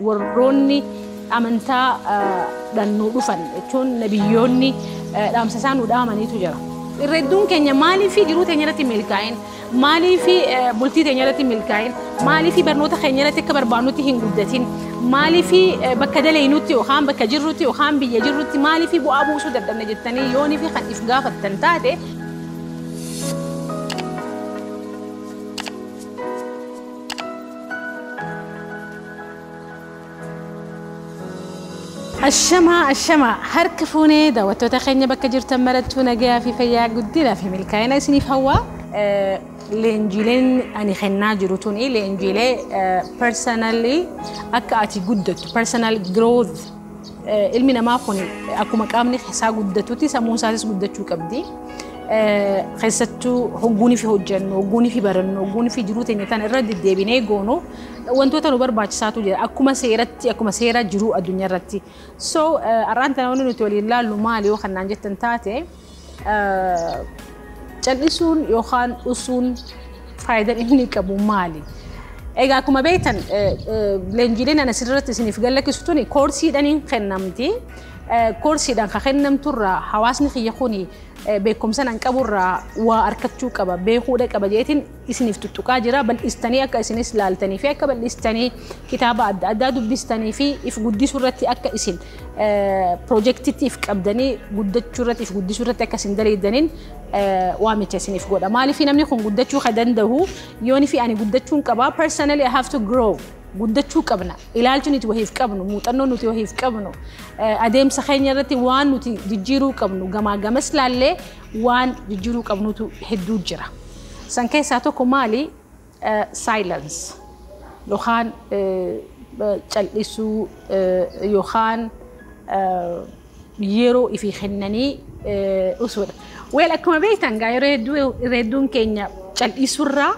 Warroonni amantaa dhannuu dhufan jechuun nabiyyoonni dhaamsa isaan nu dhaamaniitu jira. Irra hedduun keenya maaliif jiruu teenya irratti milkaa'in, maaliif bultii teenya irratti milkaa'in, maaliif barnoota keenya irratti akka barbaannutti hin guddatin, maaliif bakka daleynutti yookaan bakka jirrutti yookaan biyya jirrutti maaliif bu'aa buusuu dadhabne jettanii yoonii fi kan if gaafattan taate. Ashamaa ashamaa harka fuunee daawwattoota keenya bakka jirtan marattuu nagayaa fi fayyaa guddinaa fi milkaa'ina isiniif hawwaa. Leenjiileen ani kennaa jiru tuni leenjiilee personally akka ati guddattu, personal growth. Ilmi namaa kun akkuma qaamni isaa guddatutti sammuun isaatis guddachuu qabdi. Keessattuu hogguunii fi hojjennu, hogguunii fi barannu, hogguunii fi jiruu teenya tana irra deddeebinee goonu wantoota nu barbaachisaatu jira. Akkuma seeratti, akkuma seera jiruu addunyaa irratti. So har'aan tana wanti nuti waliin laallu maali yoo kannaan jettan taate, cal'isuun yookaan dhusuun faayidaan inni qabu maali? Egaa akkuma beektan leenjiileen ana asirratti isiniif gallakkisu tuni koorsiidhaan kennamti. Koorsiidhaan kan kennamturraa hawaasni kiyya kuni beekumsa nan qaburraa waa argachuu qaba, beekuudha qaba jeetiin isiniif tuttuqaa jira. Bal'istanii akka isinis laaltanii fi akka bal'istanii kitaaba adda addaa dubbistanii fi if guddisuu irratti akka isin piroojeektiitti if qabdanii guddachuu irratti if guddisuu irratti akka isin daleeddaniin waamicha isiniif godha. Maaliif namni kun guddachuu kan danda'u yooni fi ani guddachuun qaba, personally I have to grow. Guddachuu qabna. Ilaalchi nuti wahiif qabnu, muuxannoo nuti wahiif qabnu, adeemsa keenya irratti waan nuti jijjiiruu qabnu, gamaa gamas laallee waan jijjiiruu qabnutu hedduu jira. San keessaa tokko maali? Silence yookaan cal'isuu yookaan yeroo ifii kennanii usuudha. Well, akkuma beektan gaa yeroo hedduu irra hedduun keenya cal'isuurraa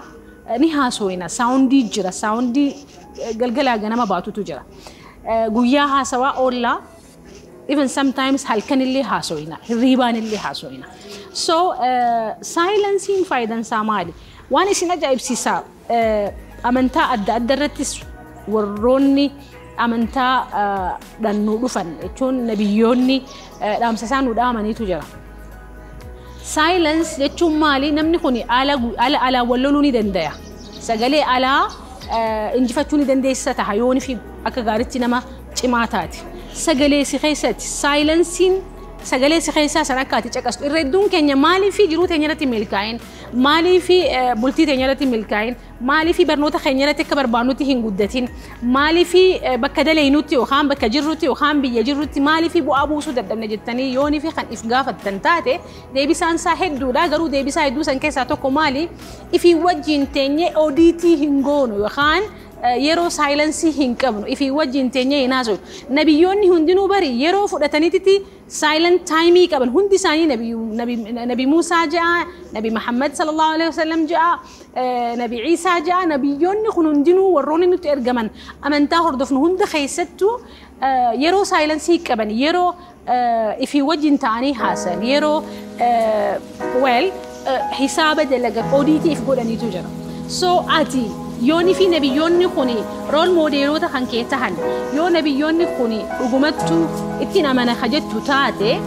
ni haasofna. Soundii jira, soundii galgalaa ganama baatutu jira. Guyyaa haasawaa oollaa, even sometimes halkanillee haasofna, hirriibaanillee haasofna. So silenceiin faayidaan isaa maali? Waan isin ajaa'ibsiisaa amantaa adda adda irrattis warroonni amantaa dhannuu dhufan jechuun nabiyyoonni dhaamsa isaan nu dhaamaniitu jira. Silence jechuun maali? Namni kun ala alaa wal loluu ni danda'a. Sagalee alaa injifachuu ni dandeessa ta'a yooni fi akka gaariitti nama cimaa taate. Sagalee si keessatti silenceiin sagalee si keessaa san akka ati caqastu. Irra hedduun keenya maaliif jiruu teenya irratti milkaa'in, maaliif bultii teenya irratti milkaa'in, maaliif barnoota keenya irratti akka barbaannutti hin guddatin, maaliif bakka daleynutti yookaan bakka jirrutti yookaan biyya jirrutti maaliif bu'aa buusuu dadhabne jettanii yoonii fi kan if gaafattan taate, deebisaan isaa hedduudha. Garuu deebisaa hedduu san keessaa tokko maali? Ifii wajjin teenyee odiitii hin goonu yookaan yeroo silenceii hin qabnu, ifii wajjin teenyee hin haasofnu. Nabiyyoonni hundinuu bari yeroo fudhatanitti silent timeii qaban hundi isaanii. Nabi Muusaa ja'a, Nabi Muhammad sallallahu alaihi wasallam ja'a, Nabi Ciisaa ja'a, nabiyyoonni kun hundinuu warroonni nutti ergaman amantaa hordofnu hunda keessattuu yeroo silenceii qaban, yeroo ifii wajjin ta'anii haasan, yeroo well hisaaba dalagan, odiitii if godhaniitu jira. So ati yooni fi nabiyyoonni kun role modeloota kan kee tahan, yoo nabiyyoonni kun dhugumattuu ittiin amana ka jettu taate,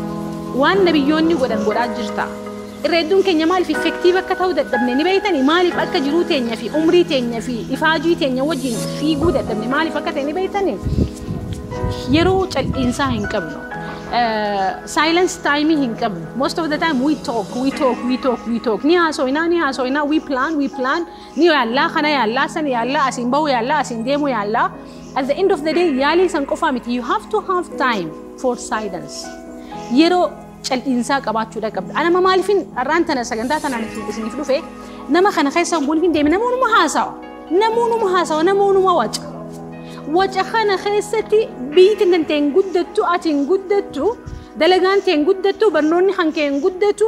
waan nabiyyoonni godhan godhaa jirta. Irra hedduun keenya maaliif effective akka ta'uu dadhabne ni beektanii? Maaliif akka jiruu teenya fi umrii teenya fi ifaajii teenya wajjin fiiguu dadhabne maaliif akka ta'e ni beektanii? Yeroo cal'iinsaa hin qabnu. Silence time hin qabnu. Most of the time we talk, we talk, we talk, we talk. Ni haasofnaa, ni haasofnaa, we plan, we plan. Ni yaallaa, kana yaallaa, san yaallaa, asiin bahu yaallaa, asiin deemu yaallaa. At the end of the day yaalii san qofaa miti. You have to have time for silence. Yeroo cal'iinsaa qabaachuudha qabda. Ana maaliifin har'aan tana sagantaa tanaan isiniif dhufe? Nama kana keessa hin deeme, namoonni haasawa. Namoonni haasawa, namoonni waca. Waca kana keessatti biyyi tantee hin guddattu, ati hin guddattu, dalagaan tee hin guddattu, barnoonni kan kee hin guddatu,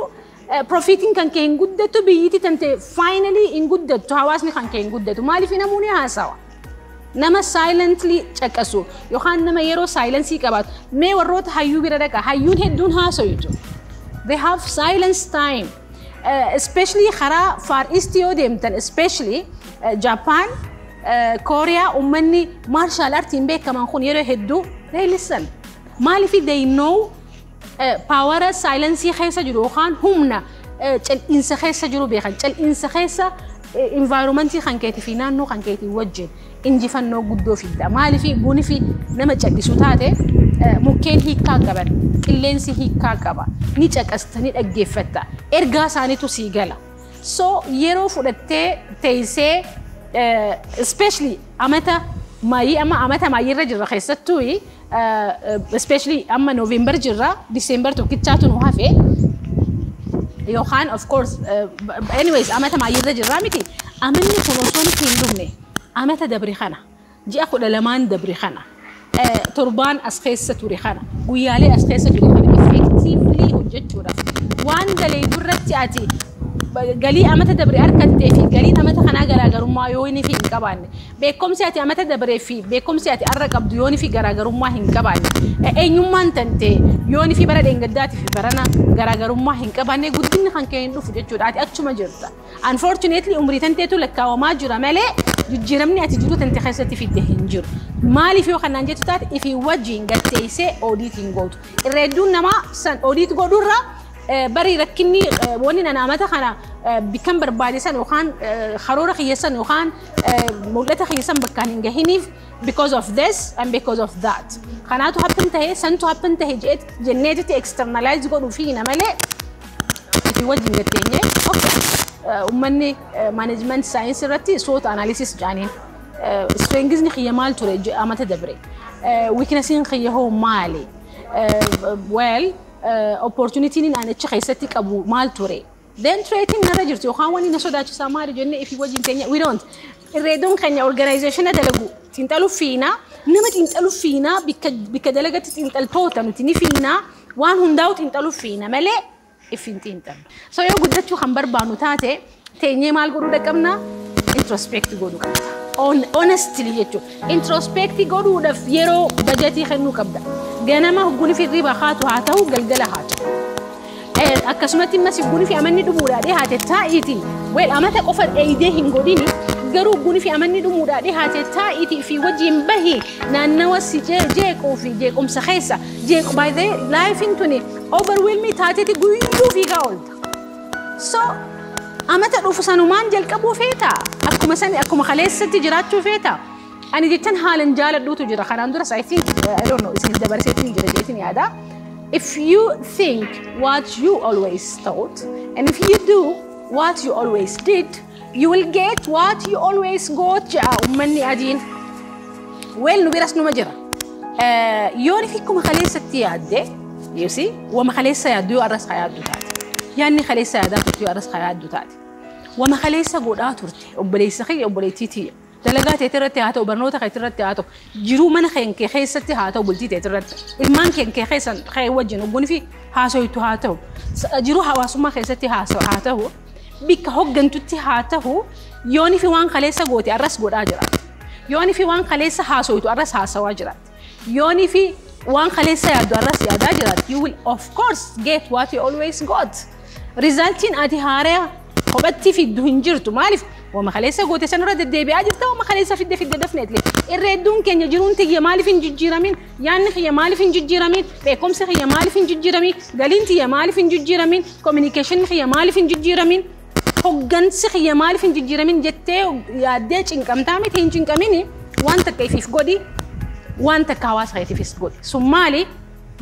profitiin kan kee hin guddattu, biyyiti tantee finally hin guddattu, hawaasni kan kee hin guddatu. Maaliif? Namoonni haasawa. Nama silently caqasu yookaan nama yeroo silenceii qabaatu. Mee warroota hayyuu bira dhaqa, hayyuun hedduun haasawitu. They have silence time. Especially karaa Far East yoo deemtan, especially Japan, Kooriyaa uummanni martial artiin beekaman kun yeroo hedduu, they listen. Maaliif? They know power silence keessa jiru yookaan humna cal'iinsa keessa jiru beekan. Cal'iinsa keessa environmentii kan keetii fi naannoo kan keetii wajjin injifannoo guddoo fidda. Maaliif? Buni fi nama cal'isu taate, mukkeen hiikkaa qaban, qilleensi hiikkaa qaba. Ni caqasta, ni dhaggeeffatta. Ergaa isaaniitu sii gala. So yeroo fudhattee teessee, especially amata maayii, amma amata maayiirra jirra, keessattuu especially amma November jirra, December tokkichaatu nu hafe yookaan, of course, anyways, amata maayiirra jirraa miti. Amanni kun osoo nuti hin dhumne, amata dabri kana, ji'a 12n dabri kana, torbaan as keessa ture kana, guyyaalee as keessa ture kana effectively hojjechuudhaaf waan daleedu irratti, ati galii amata dabre argattee fi galiin amata kanaa garaagarummaa yoo inni fi hin qabaanne, beekumsi ati amata dabree fi beekumsi ati arra qabdu yoo inni fi garaagarummaa hin qabaanne, eenyummaan tantee yoo inni fi bara dheengaddaatii fi barana garaagarummaa hin qabaanne, guddinni kan kee hin dhufu jechuudha. Ati achuma jirta. Unfortunately, umrii tanteetu lakkaawamaa jira malee jijjiiramni ati jiru tante keessatti fidde hin jiru. Maaliif yoo kanaan jettu taate, ifii wajjin gatteessee audit hin gootu. Irra hedduun namaa san audit godhurraa bari rakkinni wanni nana amata kana bikkan barbaachisan yookaan karoora kiyyeessan yookaan mul'ata kiyyeessan bakkaan hin gahiniif because of this and because of that. Kanaatu happen tahee, santu happen tahee jenneetitti externalize godhuu fi malee ifii wajjin gatteenye. Okay, uummanni management science irratti SWOT analysis jedhaniin, strengthsni kiyya maal ture amata dabre? Weaknessiin kiyya hoo maali? Well, opportunityin ani achi keessatti qabu maal ture? Then threatiin narra jirtu yookaan wanni na sodaachisaa maali jennee ifii wajjin teenya. We don't. Irreeduun keenya organizationa dalagu xiinxaluu fiinaa, nama xiinxaluu fiinaa, bikka dalagatti xiinxaltoota nuti ni fiinaa, waan hundaa'u xiinxaluu fiina malee ifin xiinxallu. So yoo guddachuu kan barbaannu taate, teenyee maal godhuu dhaqabna? Introspect godhuu qabda. Honestly jechuudha. Introspect godhuudhaaf yeroo bajatii kennuu qabda. Ganama hogguun fi hirriba haatu haa ta'u, galgala haa ta'u. Akkasumatti immas hogguun fi amanni dhumuudhaa dhiyaate taa'iitii. Well, amata qofa dheeyidee hin godhini, garuu hogguun fi amanni dhumuudhaa dhiyaate taa'iitii fi wajjin bahi, naannawa si jeequu fi jeequmsa keessa jeequ. By the lifein tuni overwhelming taateeti guyyuu fiigaa oolta. So amata dhufu sanumaan jalqabuu feeta? Akkuma sani, akkuma kaleessatti jiraachuu feeta? Ani jechan haalan jaaladhuutu jira. Kanaan duras, I think, I don't know, isin dabarseetiin jira jeetiin yaada. If you think what you always thought and if you do what you always did, you will get what you always got, jedha uummanni adiin. Well, nu biras numa jira. Yoon if akkuma kaleessatti yaadde, you see, wama kaleessa yaaddu yoo arras haa yaaddu taate. Yaadni kaleessa yaadaa turte yoo arras haa yaaddu taate. Wama kaleessa godhaa turte, obboleessa kiyya, obboleettii tiyya. Dalagaa teetii irratti haa ta'u, barnoota keetii irratti haa ta'u, jiruu mana kee keessatti haa ta'u, bultii teetii irratti, ilmaan kee keessan kee wajjin ogguun fi haasoytu haa ta'u, jiruu hawaasummaa keessatti haa ta'u, bikka hoggantutti haa ta'u, yooni fi waan kaleessa goote arras godhaa jiraate. Yooni fi waan kaleessa haasoytu arras haasawaa jiraate. Yooni fi waan kaleessa yaaddu arras yaadaa jiraate. You will of course get what you always got. Resultiin ati haaraa kophatti fiddu hin jirtu. Maaliif? Wama kaleessa goote sanarra deddeebi'aa jirta, wama kaleessa fidde fidde definitely. Irra hedduun keenya jiruun tiyya maaliif hin jijjiiramin? Yaanni kiyya maaliif hin jijjiiramin? Beekumsi kiyya maaliif hin jijjiiramin? Galiin tiyya maaliif hin jijjiiramin? Communication kiyya maaliif hin jijjiiramin? Hoggansi kiyya maaliif hin jijjiiramin jettee yaaddee cinqamtaa miti? Hin cinqamini. Waan takka ifiif godhi, waan takka hawaasa keetiifis godhi. Sun maali?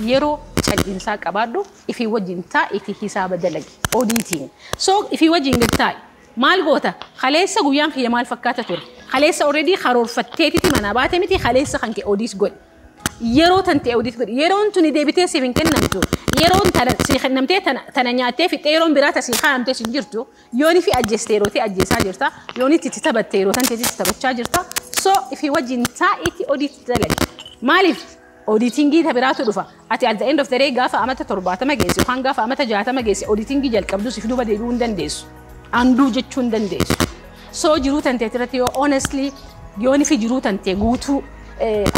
Yeroo cal'iinsaa qabaadhu, ifii wajjin taa'iiti hisaaba dalagi, auditing. So ifii wajjin gad taa'i. Maal goota? Kaleessa guyyaan kiyya maal fakkaata ture? Kaleessa already karoorfatteetiti manaa baate miti? Kaleessa kan kee audit godhi. Yeroo tan ta'e audit godhi. Yeroon tuni deebitee siif hin kennamtu. Yeroon tana sii kennamtee tana nyaattee fixxee yeroon biraa tasii kaa'amtee sin jirtu. Yooni fi ajjeeste yeroo ta'e ajjeesaa jirta. Yooni itti taphatte yeroo tan ta'e taphachaa jirta. So ifii wajjin taa'iiti audit dalagi. Maaliif? Auditingii ta biraatu dhufa. Ati at the end of the day gaafa amata 70 geesse yookaan gaafa amata 60 geesse auditingii jalqabdu siif duuba deebi'uu hin dandeessu. Undo jechuu hin dandeessu. So jiruu tantee irratti yoo honestly, yooni fi jiruu tantee guutuu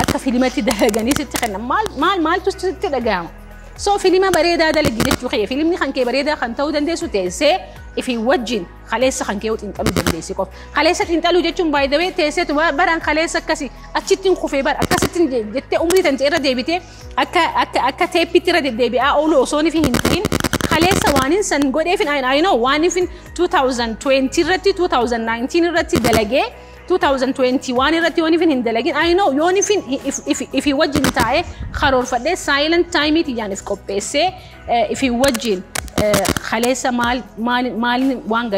akka filimatti dalaganii sitti kennan, maal maal maaltu sitti dhagahama? So filima bareedaa dalagi jechuu kiyya. Filimni kan kee bareedaa kan ta'uu dandeessu teessee Ifii wajjin kaleessa kan kee xiinxaluu dandeessi qofa. Kaleessa xiinxaluu jechuun, by the way, teesseetu baraan kaleessa akkasii achittiin kufee bara akkasittiin jettee umrii tante irra deebitee akka teeppitti irra deddeebi'aa oolu osoo hin ta'in, kaleessa waan san godheefin, I know waan ifin 2020 irratti, 2019 irratti dalagee, 2021 irratti yoon ifin hin dalagin, I know yoon ifin ifii wajjin taa'ee karoorfadhee, silent time tiyyaan if qopheessee, ifii wajjin kaleessa maal maal maal waan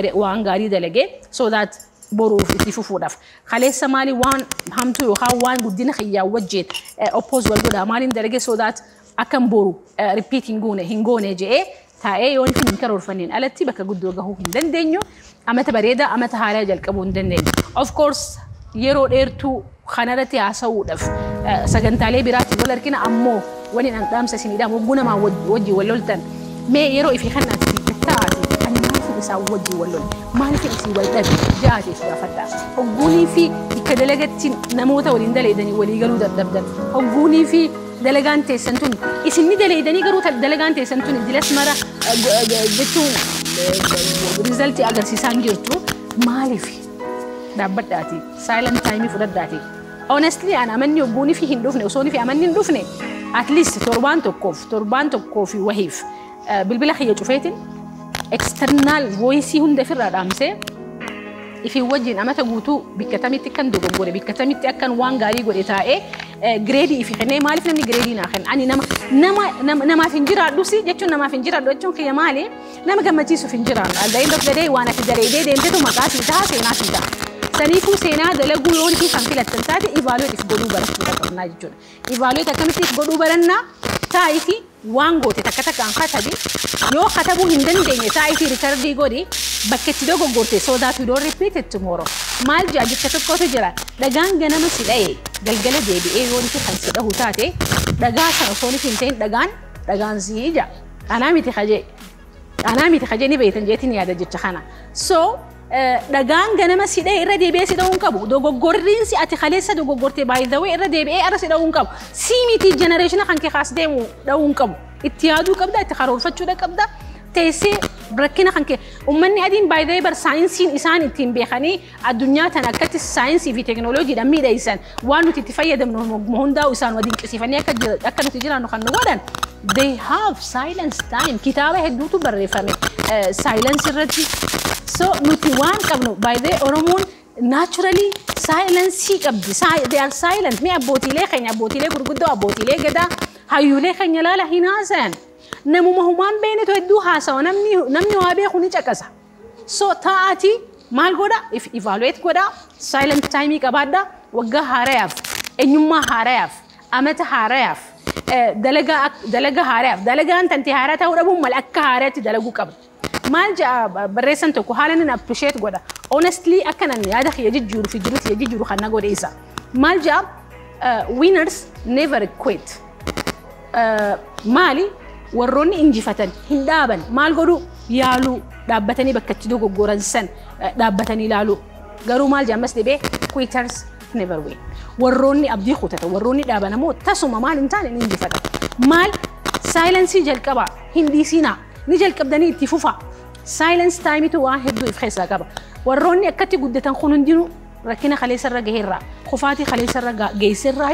gaarii dalagee, so that boruuf itti fufuudhaaf, kaleessa maali waan hamtuu yookaan waan guddina kiyyaa wajjin oppose wal godhaa maaliin dalagee, so that akkan boru repeat hin goone je'ee taa'ee yoon hin karoorfanneen alatti bakka guddoo gahuu hin dandeenyu. Amata bareedaa, amata haaraa jalqabuu hin dandeenyu. Of course, yeroo dheertuu kanarratti haasa'uudhaaf sagantaalee biraatti wal argina. Ammoo wani an dhaamsa isinidha, hogguu namaa wajjin wal loltan, mee yeroo ifii kanaatti taa'aati, "Ani maaliif isaan wajjin wal lole? Maaliif isii wal dhabe?" ja'aatiif gaafadha. Hogguunii fi bakka dalagatti namoota waliin daleedanii walii galuu dadhabdan, hogguunii fi dalagaan teessan tun isin ni daleedanii garuu dalagaan teessan tun dilas mara jechuun result agarsiisaa hin jirtu, maaliif? Dhaabbadhaati, silent time fudhadhaati. Honestly, an amanni hogguunii fi hin dhufne, osoo fi amanni hin dhufne, at least torbaan tokkoo fi wahiif bilbila kiyya cufeetiin, external voice hunda ofirraa dhaamsee, ifii wajjin amata guutuu bikka tamitti akkan dogoggore, bikka tamitti akkan waan gaarii godhe taa'ee grade ifi kennee. Maaliif namni grade naa kenna? Ani nama namaaf hin jiraadhus jechuun, namaaf hin jiraadhu jechuun kiyya maali? Nama gammachiisuuf hin jiraannu. At the end of the day, waan ati dalaydee deemtetu maqaa sii ta'a, seenaa sii ta'a. Saniifuu seenaa dalaguu yoo fi kan filattan taate, evaluate if godhuu barachuu qabnaa jechuudha. Evaluate akkamitti if godhuu barannaa? Taa'iti waan goote takka takkaan katabi. Yoo katabuu hin dandeenye, taa'iti record godhi bakka itti dogoggorte, so that you don't repeat it tomorrow. Maal jaa, jecha tokkotu jira: dhagaan ganama si dha'e galgala deebi'ee yoo nuti kan si dhahu taate, dhagaa sana osoo nuti hin ta'in dhagaan dhagaan si ija. Anaa miti kajee. Anaa miti kajee, ni beektan jeetiin yaada jecha kana. So dhagaan ganama si dha'e irra deebi'ee si dha'uu hin qabu. Dogoggorriinsi ati kaleessa dogoggorte, by the way, irra deebi'ee irra si dha'uu hin qabu. Si miti, generation kan kee kaas deemu dha'uu hin qabu. Itti yaaduu qabda, itti karoorfachuudha qabda. Teessee rakkina kan kee, uummanni adiin, by the way, bar saayinsiin isaan ittiin beekanii addunyaa tana akkatti saayinsii fi teekinooloojiidhaan miidhagsan, waan nuti itti fayyadamnu hundaa'u isaan waliin qisiifanii akka nuti jiraannu kan nu godhan. They have silence time. Kitaaba hedduutu barreeffame silence irratti. So nuti waan qabnu, by the way, Oromoon naturally silence qabdi. They are silent. Mee abbootiilee keenya, abbootiilee gurguddoo, abbootiilee gadaa, hayyuulee keenya laala, hin haasayan. Namuma humaan beenitu hedduu haasawa. Namni waa beeku ni caqasa. So taa'atii maal godha? If evaluate godha, silent time qabaadha. Waggaa haarayaaf, eenyummaa haarayaaf, amata haarayaaf, dalagaa haarayaaf, dalagaan tanti haaraa ta'uu dhabuun mala akka haaraatti dalaguu qabda. Maal ja'a barreessan tokko, haala nan appreciate godha. Honestly, akka nan yaada kiyya jijjiiru fi jiru kiyya jijjiiru kan na godhe isa. Maal ja'a? "Winners never quit." Maali? Warroonni injifatan hin dhaaban. Maal godhu? Yaaluu, dhaabbatanii bakka itti dogoggoran san dhaabbatanii ilaaluu. Garuu maal jedhamas dhibee? "Quitters never win." Warroonni abdii kutatan, warroonni dhaaban ammoo tasuma maal hin taane, ni injifatan. Maal, silence jalqabaa hin dhiisinaa, ni jalqabdanii itti fufaa. Silence timeitu waan hedduu if keessaa qaba. Warroonni akkatti guddatan kun hundinuu rakkina kaleessarra gaheerraa, kufaatii kaleessarra geessirraa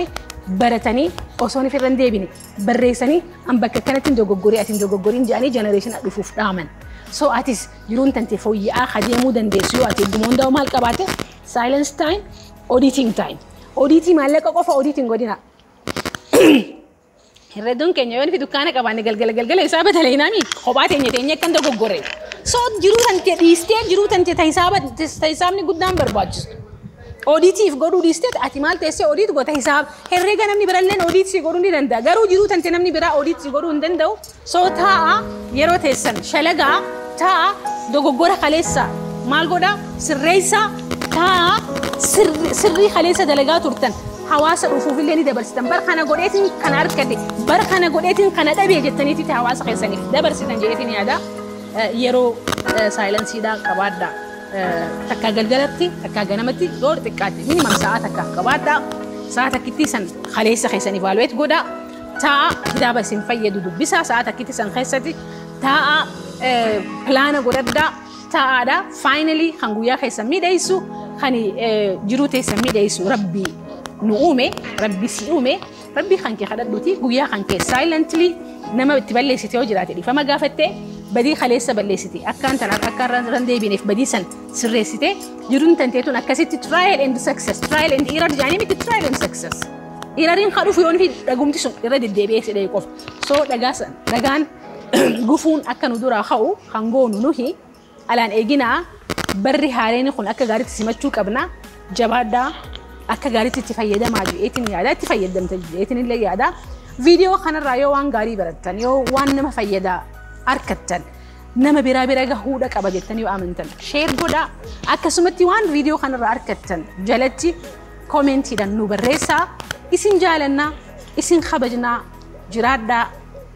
baratanii, osoo ifirra hin deebine barreessanii, "An bakka kanatti hin dogoggoree, ati hin dogoggoriin," jedhanii generation dhufuuf dhaaman. So atis jiruun tante fooyya'aa adeemuu dandeessu yoo ati hedduma hundaa'u maal qabaate? Silence time, auditing time. Audit maallaqa qofa auditing godina. Herredduun keenya yoo nuti dukkaana qabaanne, galgala galgala isaa bataleenaami kophaa teenya teenya akkan dogoggore. So jiruu tante dhiistee, jiruu tante hisaabni guddaan barbaachisu. Auditiif godhuu dhiistee, ati maal teessee audit goota? Hisaab herreega namni biralleen audit si godhuu ni danda'a. Garuu jiruu tante namni biraa audit si godhuu hin danda'u. So taa'a, yeroo teessan shalagaa taa'a, dogoggora kaleessa maal godhaa? Sirreessaa. Taa'a, sirrii kaleessa dalagaa turtan hawaasa dhufuufillee ni dabarsitan. Bar kana godheetiin kana argate, bar kana godheetiin kana dhabee jettaniiti hawaasa keessaniif dabarsitan jedheetiin yaada. Yeroo silenceiidhaa qabaadhaa. Takka galgalatti, takka ganamatti, yoo xiqqaatti minimum sa'a takkaaf qabaadhaa. Sa'a takkitti san kaleessa keessan evaluate godhaa. Taa'a, kitaaba isin fayyadu dubbisaa. Sa'a takkitti san keessatti taa'a, plan godhadhaa. Taa'aadha. Finally, kan guyyaa keessa miidheessu, kan jiruu teessa miidheessu Rabbi nu uume, Rabbi si uume, Rabbi kan kee kadhadhuuti guyyaa kan kee silently nama itti balleessite yoo jiraate dhiifama gaafattee, badii kaleessa balleessite akkaan tanaaf akka irra deebineef badii san sirreessite, jiruun tanteetun akkasitti trial and success, trial and error jaanii miti, trial and success. Erroriin kan dhufu yoon fi dhagumti sun irra deddeebi'ee si dha'e qofa. So dhagaa san dhagaan gufuun akka nu duraa ka'u kan goonu nuhi. Alaan eeginaa, barri haareen kun akka gaariitti simachuu qabna. Jabaadhaa, akka gaariitti itti fayyadamaa jedheetiin yaada, itti fayyadamta jedheetiin illee yaada. Viidiyoo kanarraa yoo waan gaarii barattan, yoo waan nama fayyadaa argattan, nama biraa bira gahuudha qaba jettanii yoo amantan, share godhaa. Akkasumatti waan viidiyoo kanarraa argattan jalatti commentiidhaan nu barreessaa. Isin jaalannaa, isin kabajnaa, jiraadhaa,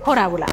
horaa bulaa.